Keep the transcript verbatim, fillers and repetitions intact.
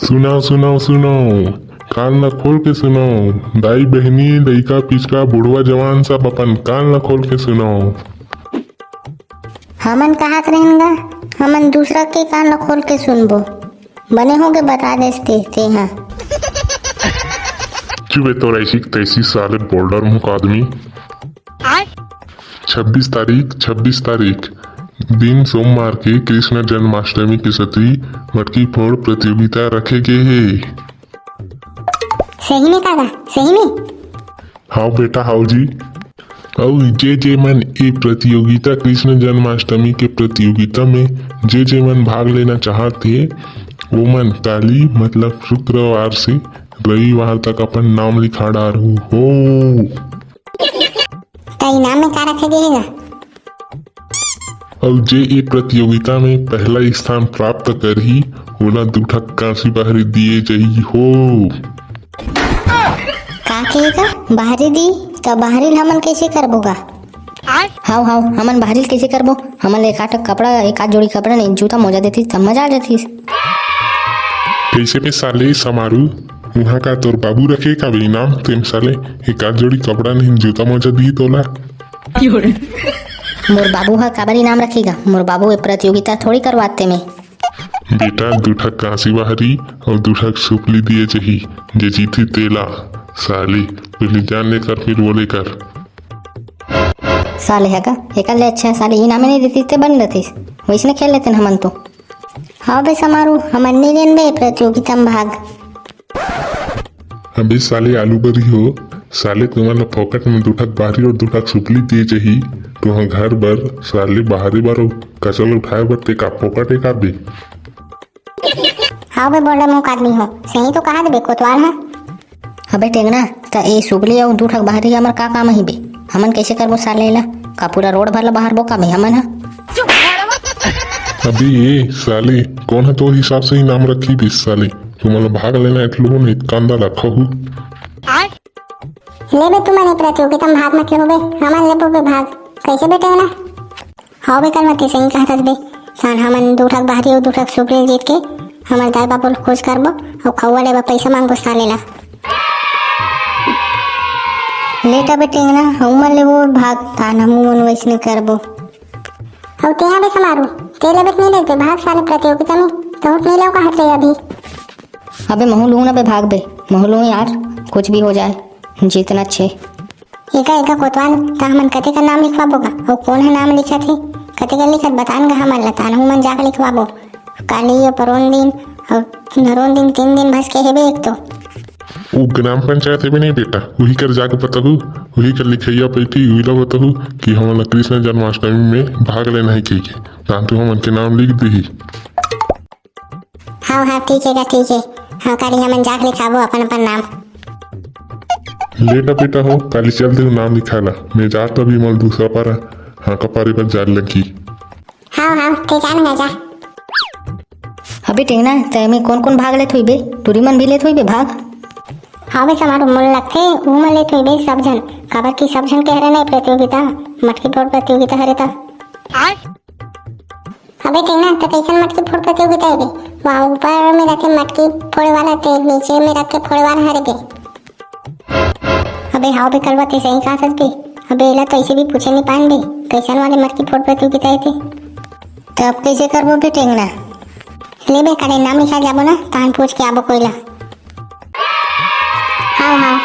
सुनव, सुनव, सुनव, कान ला खोल के सुनव। दाई बहिनी, लइका पिचका, बुढ़वा जवान, सब अपन कान ला खोल के सुनव। हमन कहत रहेन गा, हमन दूसरा के कान ला खोल के सुनबो। बने होगे बता देस ते, तेहा। चुप ए तोर ऐसी तैसी साले बोल्डर मुख आदमी। छब्बीस तारीख, छब्बीस तारीख, दिन सोमवार के कृष्ण जन्माष्टमी के सेती मटकी फोड़ प्रतियोगिता रखे गे हे। सही में काका, सही में? हाव बेटा, हाव जी। अउ जे जे मन ए प्रतियोगिता, कृष्ण जन्माष्टमी के प्रतियोगिता में जे जे मन भाग लेना चाहत हे, ओमन काली मतलब शुक्रवार से रविवार तक अपन नाम लिखा डारहू हो। त इनाम में का रखे गे हे गा? अउ जे ए प्रतियोगिता में पहला स्थान प्राप्त करही, ओला दू ठक कांसी बाहरी दिए जही हो। का कहे गा? बाहरी दी? त बाहरी ल हमन कइसे करबो गा? हाव, हाव, हमन बाहरी ल कइसे करबो? हमन ल एक आध कपड़ा, एक आध जोड़ी कपड़ा नहीं, जूता मोजा देतिस, तब मजा आ जातिस। कइसे बे साले समारू, उहाँ का तोर बाबू रखे का बे इनाम? तेम साले एक आध जोड़ी कपड़ा नहीं, जूता मोजा दी तोला। मोर बाबू ह काबर इनाम रखही गा? मोर बाबू ए प्रतियोगिता थोड़ी करवाथे में। बेटा, दू ठक कांसी बाहरी अउ दू ठक सुपली दिए जही, जे जीतही तेला। साले, पहली जान ले कर, फिर बोले कर। साले ह का? एकर ले अच्छा साले इनामे नहीं देतिस ते बन लेतिस। वइसने खेल लेतेन हमन तो। हाव बे समारू, हमन नहीं लेन बे प्रतियोगिता में भाग। अबे साले आलू बरी हो, साले तुमन ला फोकट में दू ठक बाहरी अउ दू ठक सुपली दिए जही, तुहा घर बर साले बाहरी बर अउ कचरा उठाए बर ते का फोकट ए का बे? हाव बे बोल्डर मुख आदमी हो, सही तो कहत बे कोतवाल ह। अबे टेंगना, त ए सुपली अउ दू ठक बाहरी हमर का काम आही बे? हमन कइसे करबो साले ला? का पूरा रोड भर ला बहारबो का बे हमन ह? अबे ए साले, कोन ह तोर हिसाब से इनाम रखही बे साले? तुमन ला भाग लेना एतलो नहीं, कांदा ला खहू। ले बे, तुमन ए प्रतियोगिता में भाग मत लेहू बे, हमन लेबो बे भाग। कइसे बे टेंगना? हाव बे, कल मत सही कहत हस बे। सान हमन दू ठक बाहरी अउ दू ठक सुपली जीत के हमर दाई बाबू ल खुश करबो अउ खउवा लेबा पइसा मांगबो साले ला। ले त बे टेंगना, हमू मन लेबो भाग, तान हमू मन वइसने करबो। अउ तेहा बे समारू, ते लेबे त नहीं लेबे भाग साले प्रतियोगिता में, तहूँ त नहीं लेव कहत रहे अभी। अबे महू लूँ ना बे भाग बे, महू लूँ यार, कुछ भी हो जाए, जीतना अच्छे। एका, एका कोतवाल, त हमन कतेक नाम लिखवाबो गा? अउ कोन ह नाम लिखत हे? कतेक लिखत बतान गा हमन ला, तान हमन जाके लिखवाबो। काली अउ परोन दिन अउ नरोन दिन तीन दिन भस के हेबे एक तो। वो ग्राम पंचायत हेबे नहीं बेटा, उही कर जाके बताहू, उही कर लिखइया पैठी, उही ला बताहू कि हमन ला कृष्ण जन्माष्टमी में भाग लेना हे कहिके, तान तो हमन के नाम लिख दिही। हाँ, हाँ, ठीक हे गा, ठीक हे। हाँ, काली हमन जाके लिखाबो अपन, अपन नाम। ले ना बेटा हो, काली चल देहू नाम लिखाय ला। मैं जात अभी मोला दूसरा पारा, हाँ, का पारे बर जाय लगही। हाँ, हाँ, ते जा ना, जा। अबे टेंगना, ते में कौन, कौन भाग लेत होही बे? टूरी मन भी लेत होही बे भाग? हाँ बे समारू, मोला लगथे, उमन लेत होही बे सब झन। काबर कि सब झन के हरे नहीं प्रतियोगिता, मटकी फोड़ प्रतियोगिता हरे त। अबे टेंगना, त कइसन मटकी फोड़ प्रतियोगिता हे बे? वहाँ ऊपर में रखे मटकी फोड़े वाला, ते नीचे में रख के फोड़े वाला हरे बे। अबे हाँ बे कलवा, ते सही कहत हस बे। अबे एला तो ऐसे भी पूछे नहीं पान बे, कइसन वाले मटकी फोड़ प्रतियोगिता हे ते। त अब कइसे करबो बे टेंगना? ले बे, काली नाम लिखा जाबो ना, तहन पूछ के आबो कोई ला। हाँ, हाँ,